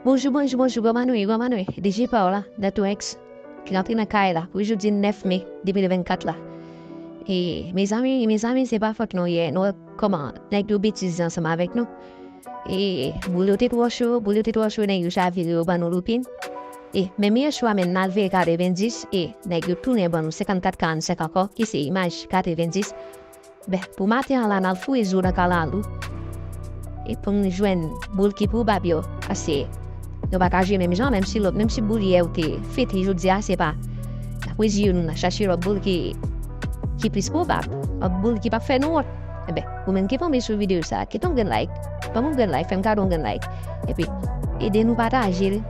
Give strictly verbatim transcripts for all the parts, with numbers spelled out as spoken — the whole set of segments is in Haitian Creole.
Bonjou, bonjou, bonjou, kòman nou ye, kòman nou ye? D J pa w la, Dantourex, ki rantre nan kay la, pou jodi nèf me de mil vennkat la. E, mezanmi, mezanmi, se pa fòt nou ye, nou wè kòman nèg yo betize ansanm avèk nou. E, boul yo te twò cho, boul yo te twò cho, nèg yo chavire yo ban nou loupin. E, menm yè swa, men n al veye katrevendis, e, nèg yo tounen ban nou senkannkat karannsenk ankò, ki se imaj katrevendis. Ben, pou maten an la, n al fouye zo nan kalalou. E pou n jwenn boul ki pwobab yo, paske nou pa ka jwe menm jan, menm si lòt, menm si boul yè ou te fete jodi a, se pa. N ap reziye nou, n a chache lòt boul ki, ki plis pwobab, lòt boul ki p ap fè nou wont. Enben, ou menm ki tonbe sou videyo sa, kite yon grenn like, ban m yon grenn like, fè m kado yon grenn like. Epi, ede nou pataje l,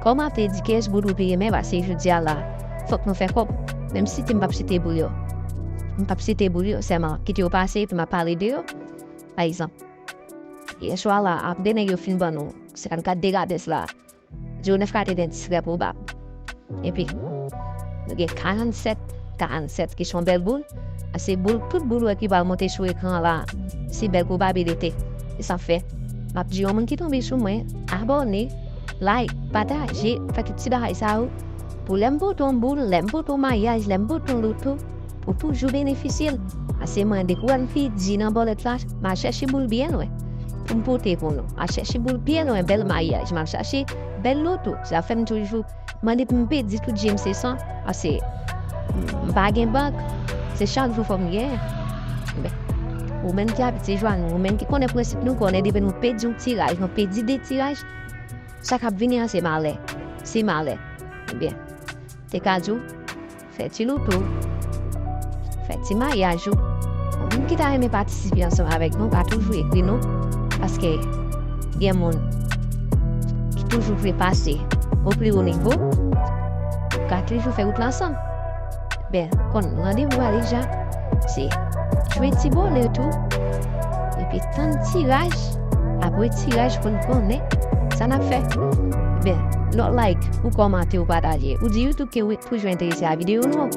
kòmante, di kiyès boul ou pi renmen, paske jodi a la, fòk nou fè kòb. Menm si m p ap site boul yo. M p ap site boul yo, sèlman kite yo pase, epi m ap pale de yo. Pa egzanp, yè swa la, apre nèg yo fin ban nou senkannkat degadès la, zewo nèf katrevendis trè pwobab. Epi, nou gen karannsèt, karannsèt ki se yon bèl boul. Se boul, tout boul ou wè ki pral monte sou ekran an la, se bèl pwobabilite. E sa fè, m ap di yon moun ki tonbe sou mwen, abòne, like, pataje, fè tout ti bagay sa yo. Pou lè m pote yon boul, lè m pote yon mayaj, lè m pote yon loto, ou toujou benefisye l. Paske mwen, depi w wè m pèdi nan bòlèt la, m al chèche boul byen lwen pou m pote pou nou. M al chèche boul byen lwen, bèl mayaj, m al chache bèl loto. Sa fè m toujou mande pou m pèdi tout je m se san, paske m pa gen bank, se chak jou fò m genyen. Men, ou menm ki abitye jwe a nou, ou menm ki konnen prensip nou, konnen depi nou pèdi yon tiraj, nou pèdi de tiraj, sa k ap vini an se malè. Se malè. Ebyen, te ka di w, fè ti loto, fè ti mayaj ou. Moun ki ta renmen patisipe ansanm avèk nou, ka toujou ekri nou, paske gen moun ki toujou vle pase o pli wo nivo, ou ka toujou fè wout la ansanm. Ben, konn randevou a deja, se jwe ti bòlèt ou, epi tann tiraj, apre tiraj pou n konnen sa n ap fè. Ben, lè w like, ou kòmante, ou pataje, ou di YouTube ke w toujou enterese a videyo nou.